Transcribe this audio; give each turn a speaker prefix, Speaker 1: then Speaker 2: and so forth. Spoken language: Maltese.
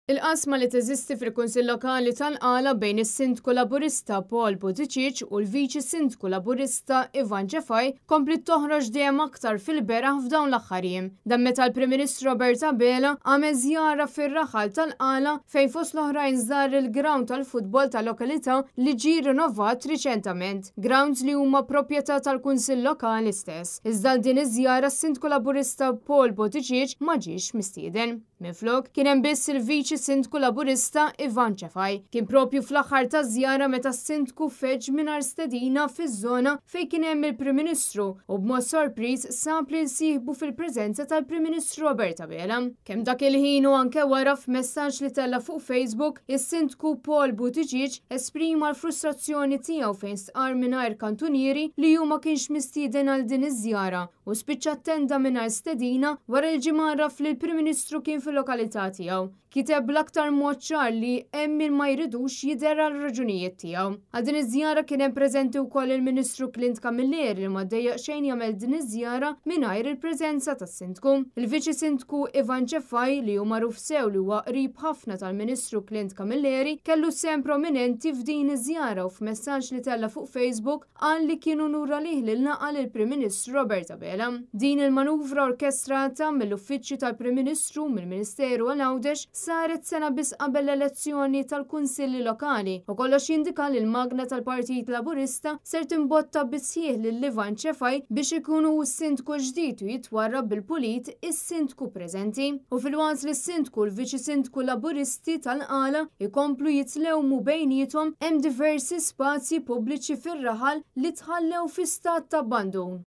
Speaker 1: Il-qasma li teżisti fil-Kunsill Lokali tal-Qala bejn is-Sindku Laburista Paul Buttigieg u l-Viċi Sindku Laburista Ivan Cefai kompliet toħroġ dejjem aktar fil-beraħ f'dawn l-aħħar jiem. Dan meta l-Prim Ministru Robert Abela għamel żjara fir-raħal tal-Qala fejn fost l-oħrajn żar il-grawnd tal-futbol tal-lokalità li ġie rinnovat riċentament, grawnds li huma proprjetà tal-Kunsill Lokali stess. Iżda għal din iż-żjara s-Sindku Laburista Paul Buttigieg ma ġiex mistieden. Minflok, kien hemm biss il-Viċi Sindku Laburista Ivan Cefai. Kien propju fl-aħħar taż-żjara meta s-Sindku feġġ mingħajr stedina fiż-żona fejn kien hemm il-Prim Ministru u b'mod sorpriż sab lil sieħbu fil-preżenza tal-Prim Ministru Robert Abela. Kemm dak il-ħin u anke wara f'messaġġ li tella' fuq Facebook, is-Sindku Paul Buttigieg esprima l-frustrazzjoni tiegħu fejn stqarr mingħajr kantunieri li hu ma kienx mistieden għal din iż-żjara u spiċċa attenda mingħajr stedina wara li ġie mgħarraf li l-Prim Ministru kien fil-lokalità tiegħu. Kiteb bl-aktar mod ċar li hemm min ma jridux jidher għal raġunijiet tiegħu. Għal din iż-żjara kien hemm preżenti wkoll il-Ministru Clint Camilleri li ma ddejjaq xejn jagħmel din iż-żjara mingħajr il-preżenza tas-Sindku. Il-Viċi Sindku Ivan Cefai li hu magħruf sew li huwa qrib ħafna tal-Ministru Clint Camilleri kellu sehem prominenti f'din iż-żjara u f'messaġġ li tella' fuq Facebook qal li kien unur għalih li laqa' lill-Prim Ministru Robert Abela. Din il-manuvra orkestrata mill-Uffiċċju tal-Prim Ministru u mill-Ministeru għal Għawdex saret sena biss qabel l-elezzjoni tal-Kunsilli Lokali u kollox jindika li l-magna tal-Partit Laburista ser timbotta bis-sħiħ lil Ivan Cefai biex ikun hu s-Sindku l-ġdid u jitwarrab bil-pulit is-Sindku preżenti. U filwaqt li s-Sindku u l-Viċi Sindku Laburisti tal-Qala jkomplu jitlewmu bejniethom, hemm diversi spazji pubbliċi fir-raħal li tħallew fi stat ta' abbandun.